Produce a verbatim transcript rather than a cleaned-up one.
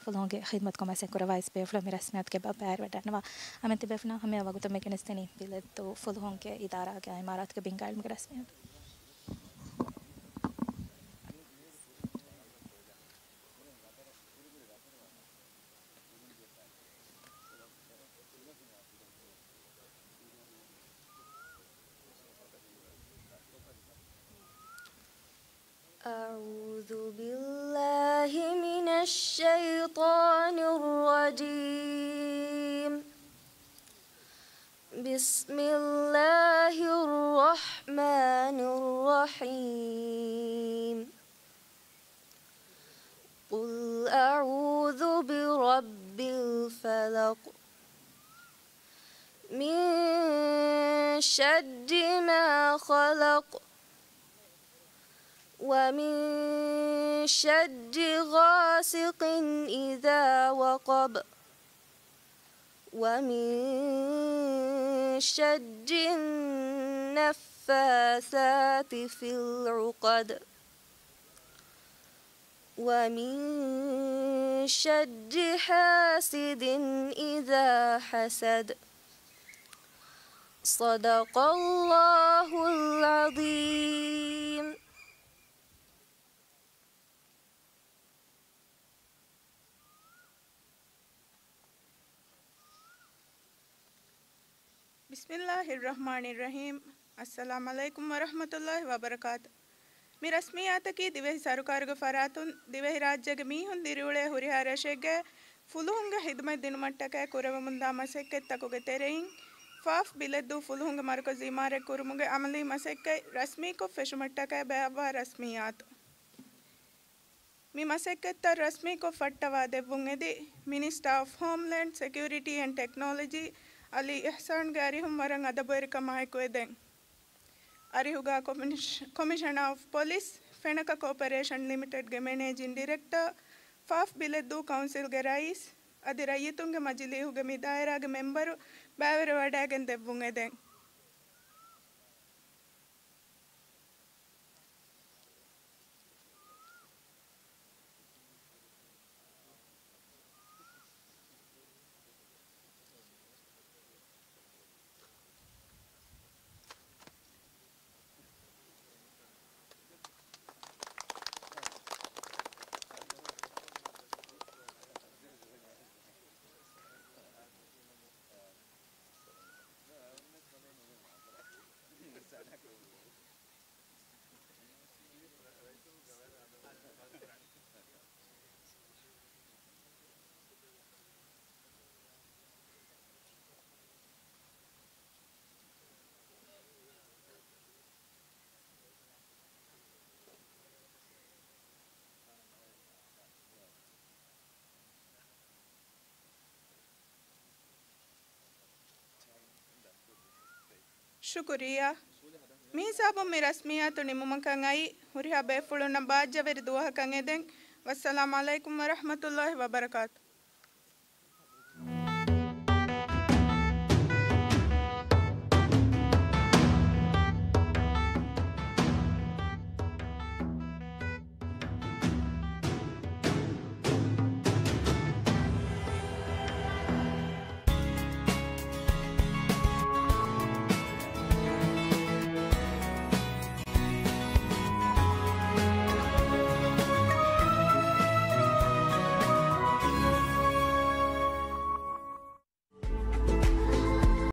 ފުލުހުންގެ ޚިދުމަތުކޮށް މަސައްކަތް ކުރައްވާ އިސް ބޭފުޅުން މި ރަސްމިއްޔާތުގެ ބައިވެރިވެވަޑައިގަންނަވާ. އަމިއްލަ ތިބޭފުޅުންނާ ހަމަޔަށް ވަގުތުން މި ގެނެސްދެނީ ބިލައްދޫ ފުލުހުންގެ އިދާރާގެ އިމާރާތުގެ ބިންގާ ޢިލްމުގެ ރަސްމިއްޔާތު. أعوذ بالله من الشيطان الرجيم. بسم الله الرحمن الرحيم. قل أعوذ برب الفلق. من شر ما خلق. ومن شر غاسق إذا وقب. ومن شر النفاثات في العقد. ومن شر حاسد إذا حسد. صدق الله العظيم. بسم الله الرحمن الرحيم. السلام عليكم ورحمة الله وبركاته. މި ރަސްމިއްޔާތަކީ ދިވެހި ސަރުކާރުގެ ފަރާތުން ދިވެހިރާއްޖޭގެ މީހުން ދިރިއުޅޭ ހުރިހާ ރަށެއްގެ ފުލުހުންގެ ޚިދުމަތް ދިނުމަށްޓަކައި ކުރެވެމުންދާ މަސައްކަތްތަކުގެ ތެރެއިން ފާފް ބިލައްދޫ ފުލުހުންގެ މަރުކަޒު އިމާރާތް ކުރުމުގެ ޢަމަލީ މަސައްކަތް ރަސްމީކޮށް ފެށުމަށްޓަކައި ބަޔާއްވާ ރަސްމިއްޔާތު. މި މަސައްކަތްތައް ރަސްމީކޮށް ފައްޓަވާ ދެއްވުން އެދި މިނިސްޓާ އޮފް ހޯމްލޭންޑް ސެކިއުރިޓީ އެންޑް ޓެކްނޮލޮޖީ އަލީ އިޙްސާންގެ އަރިހުން ވަރަށް އަދަބުވެރިކަމާއެކު އެދެން. އަރިހުގާ ކޮމިޝް-، ކޮމިޝަނާ އޮފް ޕޮލިސް، ފެނަކަ ކޯޕަރޭޝަން ލިމިޓެޑްގެ މެނޭޖިން ޑިރެކްޓަރ، ފާފް ބިލައްދޫ ކައުންސިލްގެ ރައީސް، އަދި ރައްޔިތުންގެ މަޖިލީހުގެ މި ދާއިރާގެ މެމްބަރު ބައިވެރިވަޑައިގެން ދެއްވުން އެދެން. ޝުކުރިއްޔާ. މިހިސާބުން މި ރަސްމިއްޔާތު ނިމުމަކަށް އައީ، ހުރިހާ ބޭފުޅުންނަށް ބާއްޖަވެރި ދުވަހަކަށް އެދެން. ވައްސަލާމް ޢަލައިކުމް ވަރަޙްމަތުﷲ ވަބަރަކާތު.